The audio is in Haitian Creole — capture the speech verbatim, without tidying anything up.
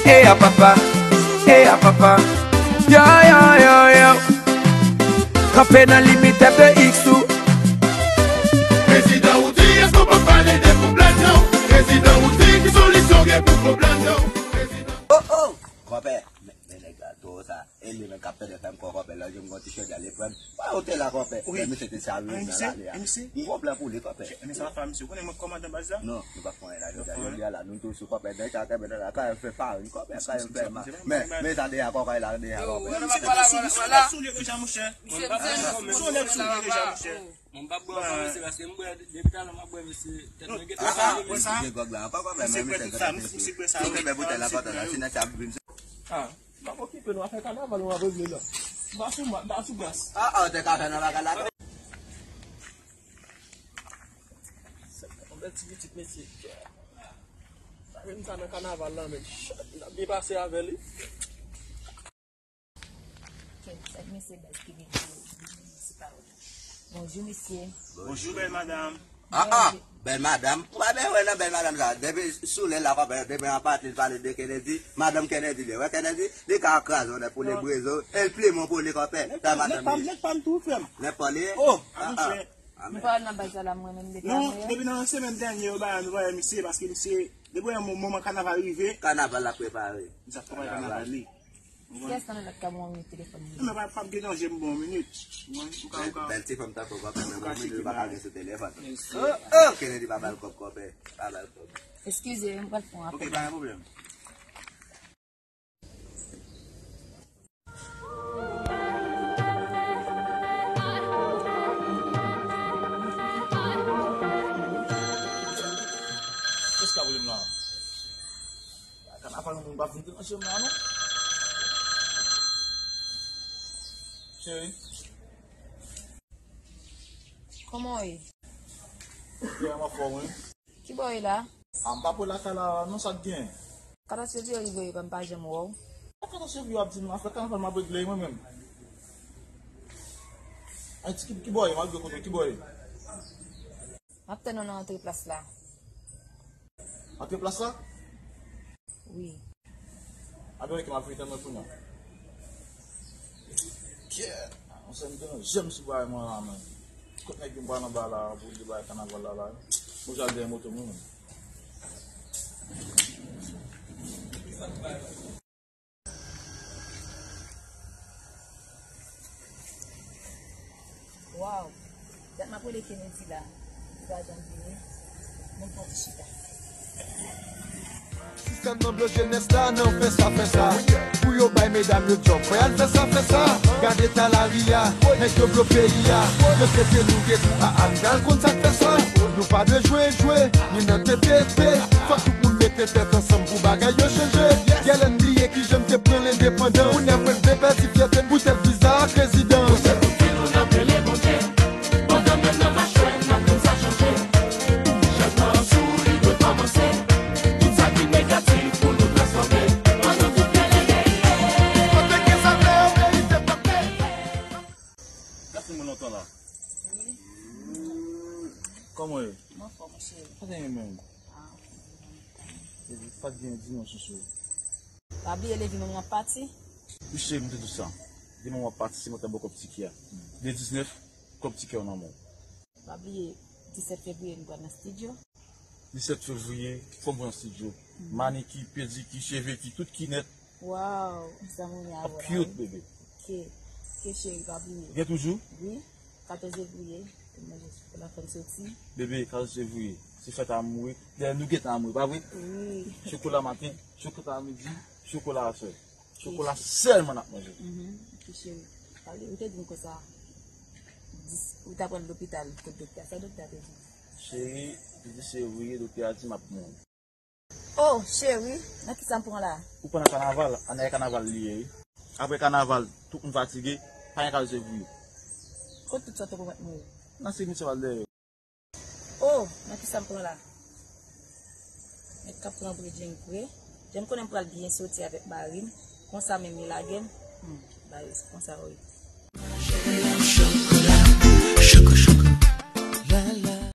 E a papa, e a papa. Yo, yo, yo, yo. Kanpe nan limit F D X ou. Prezidan ou di, èske w p ap pale de pwoblèm yo? Prezidan ou di, ki solisyon gen pou pwoblèm yo? Prezidan. Oh, oh! Konpè, men, men nèg la, toro sa. E li menm k ap pèdi fè m kwè, konpè, lè w jwenn yon ti chòdyè, li pran. Wè, ou te la, konpè. Wi. Men misye te serye nan lane a. M gon plan pou li, konpè. Men sa pa misye. Ou konnen mwen kòmandan baz la? Non, nou p ap fè anyen la jodi a. Jodi a la, nou tou sou, konpè. Nèg sa kenbe nan la, ka fè farin, konpè, ka fè mal. Men, men sa deja, konpè, la deja, konpè. Misye te sou, misye te sou li deja, monchè. Misye te sou li deja, monchè. Mwen pa bwè ankò, mesye, paske m bwè depi talè m ap bwè, mesye. Tèt mwen gentan chanje. Misye bwè sa. Misye bwè tout sa, misye bwè sa. Ou kenbe boutèy la kontan la, si nèg sa ap vin. Ah, m ap okipe nou, afè kanaval nou ap regle la. M pa sou ma-, m pa sou gaz. Ah, ah, ou te ka fè nan bagay la. Yon bèl ti pitit, mesye. Sa menm sa nan kanaval la, men. N ap byen pase avè li. Kèt, sa k mesye baz ki vin pou li, se pa ou. Bonjou, mesye. Bonjou, bèl madanm. Ah, ah, bèl madanm. Ou pa bezwen wè nan bèl madanm sa. Depi sou lè la, konpè, depi an pati, li pale de Kennedy. Madanm Kennedy, li wè Kennedy, li ka kraze yon nèg pou li brize, e l plimen pou li, konpè. Sa madanm li. Nèg pa m tou, frè m. Nèg pa li. Oh, ah, ah. Mwen pa nan baz la, mwen menm, depi non, depi nan semèn dènye, yo ba nou voye misye, paske misye, depi yon mo-, moman kanaval rive. Kanaval la prepare. Misye ap prepare kanaval li. Kiyès nan nou lòt k ap yon minit telefòn li? Non, men pa, pa gen danje, m bon minit. Ou ka, ou ka. Bèl ti fanm tankou w, konpè, men yon minit ou pa ka gen sou telefòn. Oh, oh, Kennedy pa ba l kòb, konpè. Pa ba l kòb. Eskize, m pral fè yon apèl. Ok, pa gen pwoblèm. Kiyès k ap rele m la? Kanaval moun pa vin deranje m la, non. Cheri. Kòman w ye? Byen, m anfòm, wi. Ki bò w ye la? A, m pa pre lakay la, non, sa k gen? Katòz fevriye rive, epa m pa janm wè w. Katòz fevriye w ap di m, afè kanaval m ap regle, mwen menm. Ayiti, ki, ki bò w ye? M ap rive kote w, ki bò w ye? M ap tann ou nan antre plas la. Antre plas la? Wi. Anben, ok, m ap vini tann mwen kounye a. Kèt! Yon sèl m te nan jèm sou bagay mwen la, men. Kot nèg yo m pral anba la, pou li bay kanaval la, la. Mwen jal dèyè moto mwen, men. Waw, dat m ap rele Kennedy la, li pa janm vini. Mwen pran ti chita. Sistèm nan blo jenès la nan fè sa, fè sa. Pou yo bay medam yo djòb, fè al fè sa, fè sa. Gade ta lari a, nèg yo blo peyi a. Yo trete nou de kou a angal konn sa k fè sa. Nou pa dwe jwe, jwe, ni nan tete, tete. Fòk tout moun mete tèt ansanm pou bagay yo chanje. Yè lè n bliye kijan n te pran lendepandan. Kounye a mwen vle pèdi fyète n pou tèt viza ak rezidan. Pou sèl tout fi nou n ap rele Bondye. Pandan menm nan machwè n ap konn sa chanje. Chanjman an sou li dwe kòmanse. Tout sa ki negatif pou nou transfòme. Pandan tout lè lè lè. Kote ke sa vle yo merite frape. Gade moun lontan la. Wi. Kòman w ye? M anfòm, cheri. Pa gen anyen menm. Ah, ok. Pa t gen dimanch sou. Pa bliye lè dimanch w ap pati. Wi, cheri, m te di w sa. Dimanch w ap pati, se mwen k ap ba w kòb tikè a. Le diznèf, kòb tikè w nan men w. Pa bliye, disèt fevriye, nou pral nan estidyo. Disèt fevriye, fò m pran estidyo. Maniki, pediki, cheveki, tout ki nèt. Waw, sa moun ya ap cute, bebe. Ok, ok, cheri, pa bliye. Gen toujou? Wi, katòz fevriye, pou manje chokola fè m soti. Bebe, katòz fevriye, se fèt amoure. Dayè, nou gentan amoure, pa vre? Wi. Chokola maten, chokola midi, chokola aswè. Chokola sèlman n ap manje. Mhm, ok, cheri. Pa bliye, ou te di m konsa, dis, ou ta pral lopital kot doktè a. Sa doktè a te di? Cheri, li di se vre, doktè a di m ap mouri. Oh, cheri, nan kisa m pran la? Ou pran nan kanaval, ann nan kanaval li ye, wi. Apre kanaval, tout moun fatige, pa gen kal se vre. Kot tout sa w te pwomèt mwen yo? Nan signature al dèyè. Oh, nan kisa m pran la? Nèg k ap pran vre djeng vre. Jan m konnen m pral byen soti avèk mari m, konsa menm li lage m. Hmm, bagay konsa wi.